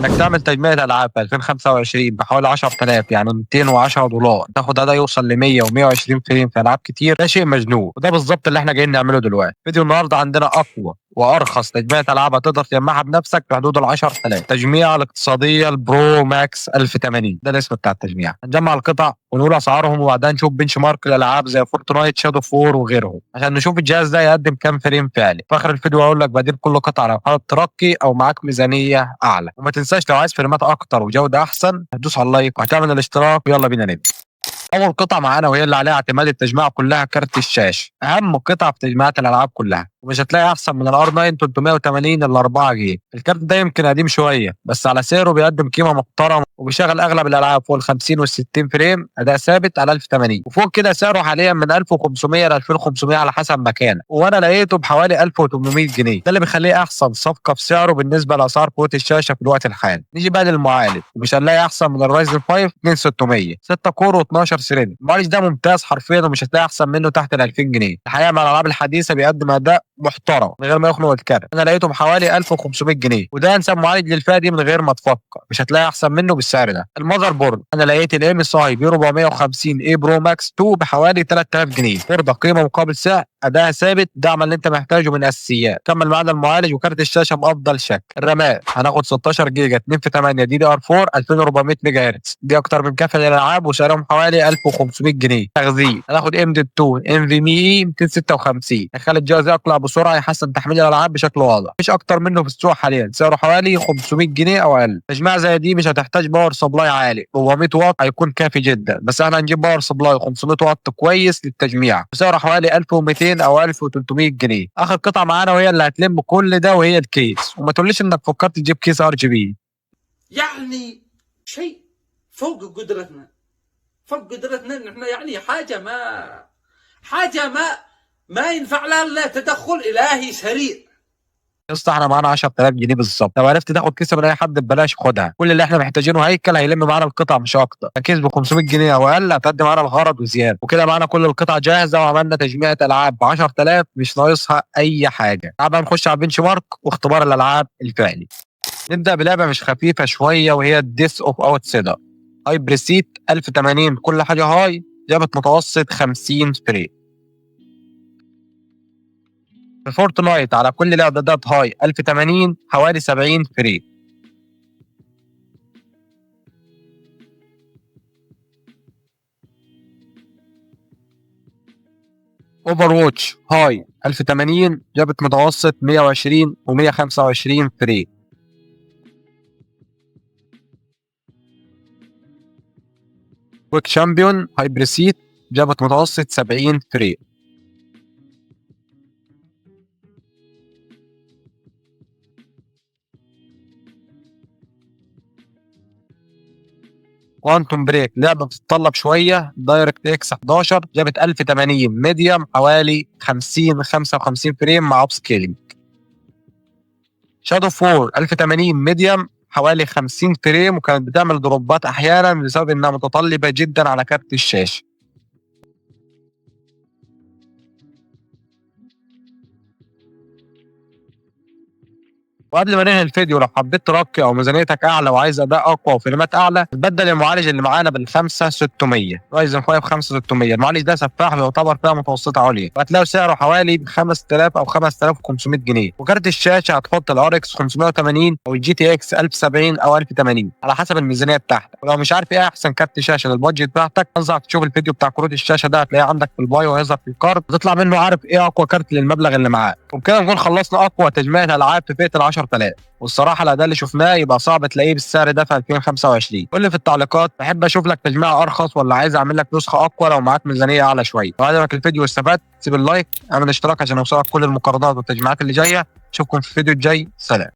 انك تعمل تجميع العاب في 2025 بحوالي 10000، يعني $210، تاخد اداء يوصل ل 100 و120 frame في العاب كتير، ده شيء مجنون، وده بالظبط اللي احنا جايين نعمله دلوقتي. فيديو النهارده عندنا اقوى وارخص تجميع العاب هتقدر تجمعها بنفسك في حدود ال 10000، تجميع الاقتصادية ال Pro Max 1080، ده الاسم بتاع التجميع. هنجمع القطع ونقول اسعارهم وبعدها نشوف benchmark الالعاب زي Fortnite، Shadow of War وغيرهم، عشان نشوف الجهاز ده يقدم كام frame فعلي. في اخر الفيديو هقول لك بديل كل قطعه لو حابب ترقي او معاك ميزانية اعلى. وما تنساش لو عايز فريمات اكتر وجوده احسن هتدوس على ال like وهتعمل الاشتراك. ويلا بينا نبدا. اول قطعه معانا وهي اللي عليها اعتماد التجميع كلها، كارت الشاشة، اهم قطعه في تجميعات الالعاب كلها، ومش هتلاقي احسن من ال R 9 380 ال 4 جيجا. الكارت ده يمكن قديم شوية بس على سعره بيقدم قيمة محترمه وبيشغل اغلب الالعاب فوق ال 50 وال 60 frame، اداء ثابت على 1080، وفوق كده سعره حاليا من 1500 ل 2500 على حسب مكانه، وانا لقيته بحوالي 1800 جنيه. ده اللي بيخليه احسن صفقة في سعره بالنسبة لاسعار كروت الشاشة في الوقت الحالي. نيجي بقى للمعالج، ومش هنلاقي احسن من ال Ryzen 5 2600، 6 core و12 thread. المعالج ده ممتاز حرفيا ومش هتلاقي احسن منه تحت ال 2000 جنيه. الحقيقة مع الالعاب الحديثة بيقدم اداء محترم من غير ما يخنق الكارت. انا لقيته بحوالي 1500 جنيه، وده انسب معالج للفئه دي من غير ما تفكر، مش هتلاقي احسن منه بالسعر ده. ال motherboard، انا لقيت ال MSI B 450 A Pro Max 2 بحوالي 3000 جنيه. بورده قيمة مقابل سعر، اداء ثابت، دعم اللي انت محتاجه من اساسيات. كمل معانا المعالج وكارت الشاشة بافضل شكل. الرامات هناخد 16 جيجا 2 في 8 DDR 4 2400 ميجا هرتز، دي اكتر من كافيه للالعاب وسعرهم حوالي 1500 جنيه. تخزين هناخد M dot 2 NVMe 256، يخلي الجهاز يقلع بسرعه، يحسن تحميل الالعاب بشكل واضح. مفيش اكتر منه في السوق حاليا، سعره حوالي 500 جنيه او اقل. تجميع زي دي مش هتحتاج power supply عالي، 400 واط هيكون كافي جدا، بس احنا هنجيب power supply 500 واط كويس للتجميع، سعره حوالي 1200 او 1300 جنيه. اخر قطعه معانا وهي اللي هتلم كل ده وهي ال case، وما تقوليش انك فكرت تجيب case RGB. يعني شيء فوق قدرتنا، فوق قدرتنا ان احنا يعني حاجة ما ينفع لها الا تدخل الهي سريع. يا اسطى احنا معانا 10000 جنيه بالظبط، لو عرفت تاخد كيسه من اي حد ببلاش خدها. كل اللي احنا محتاجينه هيكل هيلم معانا القطع مش اكتر. case ب 500 جنيه او اقل هتقدم معانا الغرض وزياده. وكده معانا كل القطع جاهزة وعملنا تجميعة العاب ب 10000 مش ناقصها اي حاجة. تعال بقى نخش على ال benchmark واختبار الالعاب الفعلي. نبدا بلعبه مش خفيفة شوية وهي Death of Outsider، high preset 1080، كل حاجة high، جابت متوسط 50 frame. في Fortnite على كل الاعدادات high 1080 حوالي 70 frame. Overwatch high 1080 جابت متوسط 120 و125 frame. Quake Champion high preset جابت متوسط 70 frame. Quantum Break لعبه بتتطلب شوية DirectX 11، جابت 1080 medium حوالي 50 55 frame مع upscaling. Shadow of War 1080 medium حوالي 50 frame، وكانت بتعمل دروبات احيانا بسبب انها متطلبه جدا على كارت الشاشة. وقبل ما ننهي الفيديو، لو حبيت ترقي او ميزانيتك اعلى وعايز اداء اقوى وفريمات اعلى، تبدل المعالج اللي معانا بال 5600، Ryzen 5 5600. المعالج ده سفاح ويعتبر فئة متوسطه عليا، وهتلاقي سعره حوالي 5000 او 5500 جنيه. وكارت الشاشة هتحط ال RX 580 او ال GTX 1070 او 1080 على حسب الميزانية بتاعتك. ولو مش عارف ايه احسن كارت شاشة لل budget بتاعتك، انصحك تشوف الفيديو بتاع كروت الشاشة ده، هتلاقيه عندك في ال bio وهيظهر في ال card، تطلع منه عارف ايه اقوى كارت للمبلغ اللي معاك. وبكده نكون خلصنا اقوى تجميع العاب في فئة ال 10000، والصراحة الاداء اللي شفناه يبقى صعب تلاقيه بالسعر ده في 2025. قول لي في التعليقات، تحب اشوف لك تجميع ارخص ولا عايز اعمل لك نسخه اقوى لو معاك ميزانية اعلى شوية؟ لو عجبك الفيديو واستفدت سيب ال like، اعمل اشتراك عشان يوصلك كل المقارنات والتجميعات اللي جاية. اشوفكم في الفيديو الجاي، سلام.